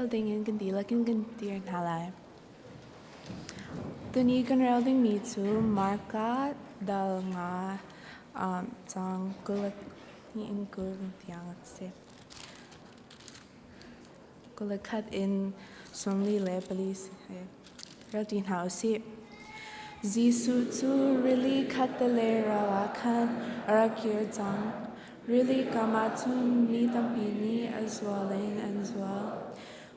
Rel dingin kan dihlak in kan dir hna lai. Tuni kan rel dingmi cu Marka dal nga cang 22 in 20 tiang a si. 21 in 44 si. Rel ti hna u sih. Jesuh cu rili khattelei ral ah khan a rak kir cang. Rili kam ah cun mi tampi nih a zual in an zual.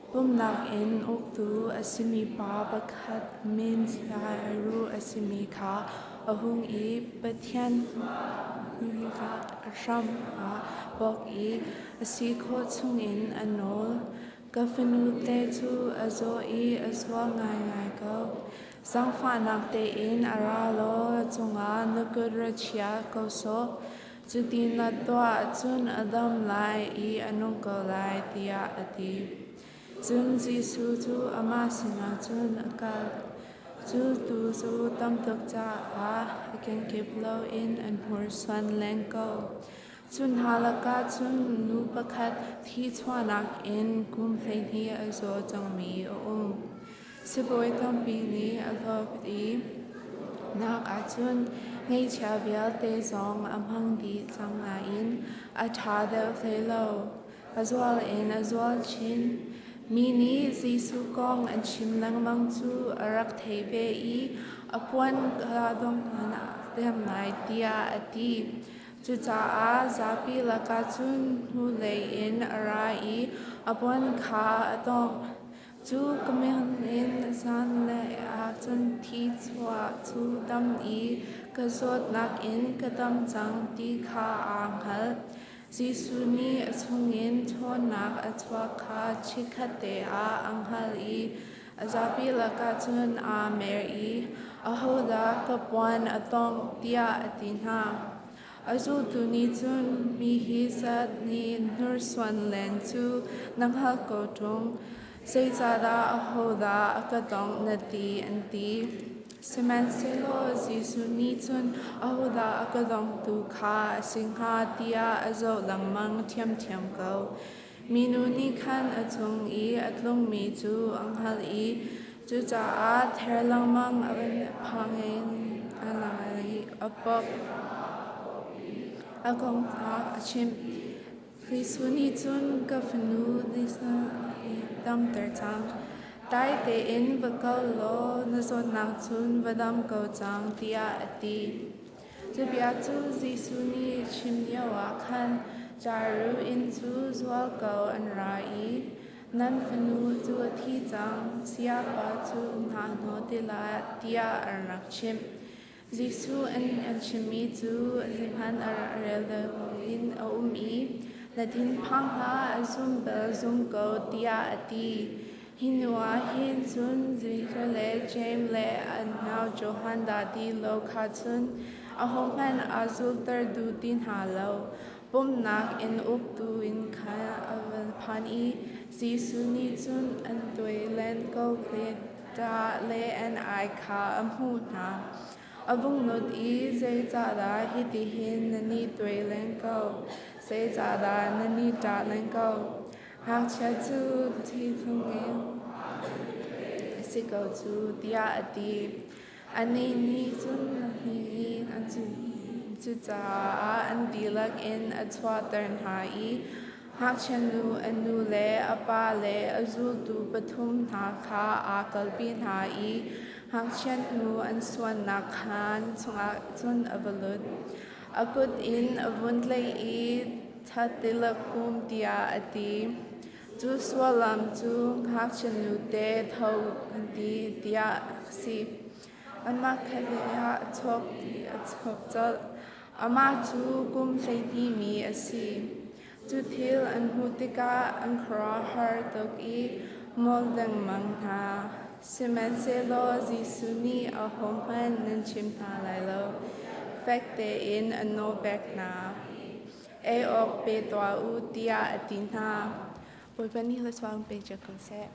Pumnak in uktu a simi pa pakhat min Jairu a simi kha a hung i Pathian kha a hram ah bawk i a si khawh chungin a nawl. Ka fanute cu a zaw i a zual ngaingai ko. Zaangfahnak tein a ra law a cungah na kut ra chia ko sawh. Cuti na tuah ahcun a dam lai i a nung ko lai, tiah a ti. Cun Jesuh cu amah sinah cun a kal. Cu tuu cu tam tuk caah a kenkip loin an hnursuan len ko. Cu hna lakah cun nu pakhat thi chuahnak in kum 12 a zaw cangmi a um. Sibawi tampi nih a hlawt i nak ahcun ngeihchiah vialte zong a hmang dih cang nain a ṭha deuh hlei lo. A zual in a zual chin. Mi nih Jesuh kong an chim lengmang cu a rak thei ve i a puan kha dong hmanh a dem lai tiah a ti. Cucaah zapi lakah cun hnulei in a ra i a puan kha a tawngh. Cu ka min in zanlei ah cun thi chuah cu dam i ka zawtnak in ka dam cang ti kha aa hngalh. Jesuh nih a chungin ṭhawnnak a chuak kha chikkhatte ah a hngalh i a zapi lakah cun aa mer i, “Ahodah ka puan a tawngh?” tiah a ti hna. A zultu nih cun mi hi zat nih hnursuan len cu na hngalh ko ṭung, zeicahdah ahodah a ka tawngh na ti, an ti. Sihmanhsehlaw Jesuh nih cun ahodah a ka dongtu kha a si hnga tiah a zoh lengmang ṭhiamṭhiam ko. Minu nih khan a cung i a tlungmi cu a hngalh i cucaah ther lengmang a van phang i a pok. A kong kha a chimh. Jesuh nih cun ka fanu damter cang. Dai tein va kal law na zawtnak cun va dam ko cang, tiah a ti. Cu bia cu Jesuh nih chim lioah khan Jairus inn cu zualko an ra i, “Nan fanu cu a thi cang, sayapa cu hna hnawh ti hlah,” tiah an rak chimh. Jesuh an chimmi cu zeihmanh a rel loin a um i, “Na thinphang hlah, a zum bal zum ko,” tiah a ti. Hi hnu ah hin cun Peter le Jeim le an nau Johan dah ti lo kha cun ahohmanh aa zulter duh ti hna lo. Pumhnak inn uktu inn kha a va phan i Jesuh nih cun an tuai len ko le ṭah le an ai kha a hmuh hna. A vung lut i, “Zeicahdah hitihin nan i tuai len ko? Zeicahdah nan i ṭah len ko? Ngakchia cu thilhlung in a si ko cu,” tiah a ti. Anih nih cun a hni in cucaah an dihlak in a chuahter hna i ngakchia nu a nu le a pa le a zultu pathum hna kha aa kalpi hna i ngakchia nu an suannak khaan chungah cun a va lut. A kut in a vun tlaih i, “Thatilak kum,” tiah a ti. Cu sullam cu ngakchia nute tho kan ti tiah a si. Amah khatlei ah a chawk i a chawk colh. Amah cu kum 12 mi a si. Cu thil an hmuh tikah an khuaruahhar tuk i molh lengmang hna. Sihmanhsehlaw Jesuh nih ahohmanh nan chim hna lai lo, fek tein a nawlpek hna. Ei awk pe tuah u, tiah a ti hna. Bawipa nih thluachuah in pe cio ko seh.